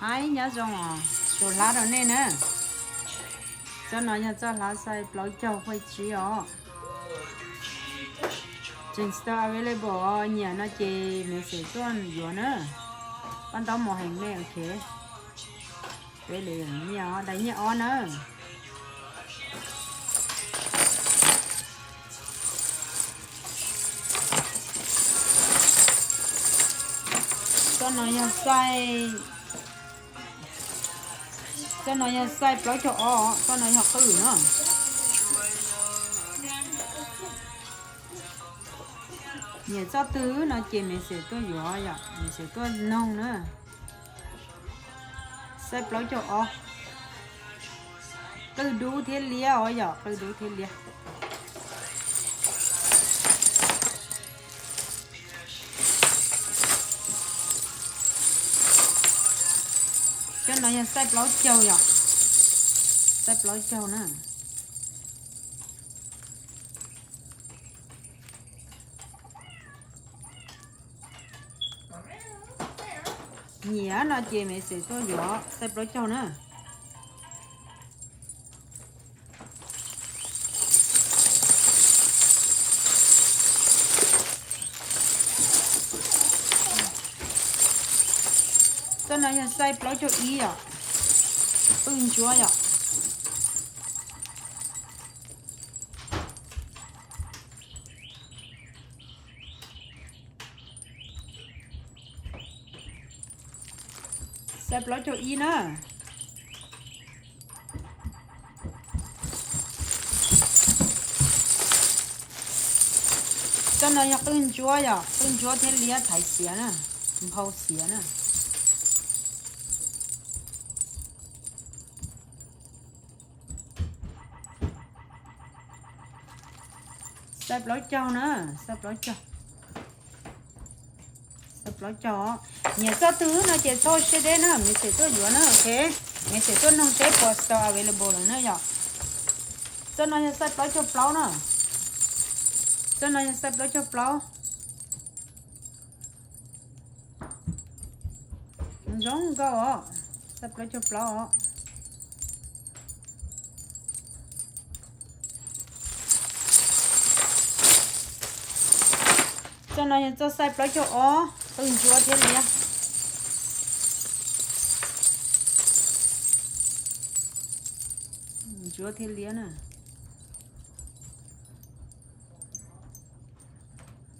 Hais nyob zoo os, tus hlab rau nej na. Txoj no yog txoj hlab size plaub caug fuj tsib os. Tseem stock available os, nyiam no ces message tuaj yuav na. Paj ntaub mos heev me, ok. Peb li nyiaj os, daim nyiaj ob na. Txoj no yog size, txoj no yog size plaub caug ob, txoj no yog qwj na. Nyiam txoj twg no ces message tuaj yuav yom, message tuaj noog na. Size plaub caug ob. Qwj dub thiab liab os yom, qwj dub thiab liab. Cov no yog size plaub caug yom, size plaub caug na. Nyiam no ces message tuaj yuav, size plaub caug na. Txoj no yog size plaub caug ib yom, qwj ntsuab yom. Size plaub caug ib na. Txoj no yog qwj ntsuab yom, qwj ntsuab thiab liab thaiv xiav na, nphau xiav na. Size plaub caug na, size plaub caug. Size plaub caug. Nyiam txoj twg no ces txhob siab deb na, message tuaj yuav na, ok. Message tuaj noog seb puas stock available lawm na yom. Txoj no yog size plaub caug plaub na. Txoj no yog size plaub caug plaub. Zoo nkauj os, size plaub caug plaub os. Txoj no yog txoj size plaub caug ob, qwj ntsuab thiab liab. Ntsuab thiab liab na.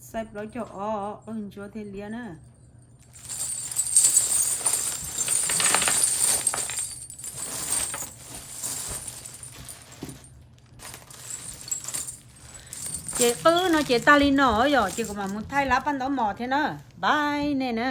Size plaub caug ob, qwj ntsuab thiab liab na. Ces qwj no ces tag li no yom, ces kuv mam mus thaij lab paj ntaub mos thiab na. Bye nej na.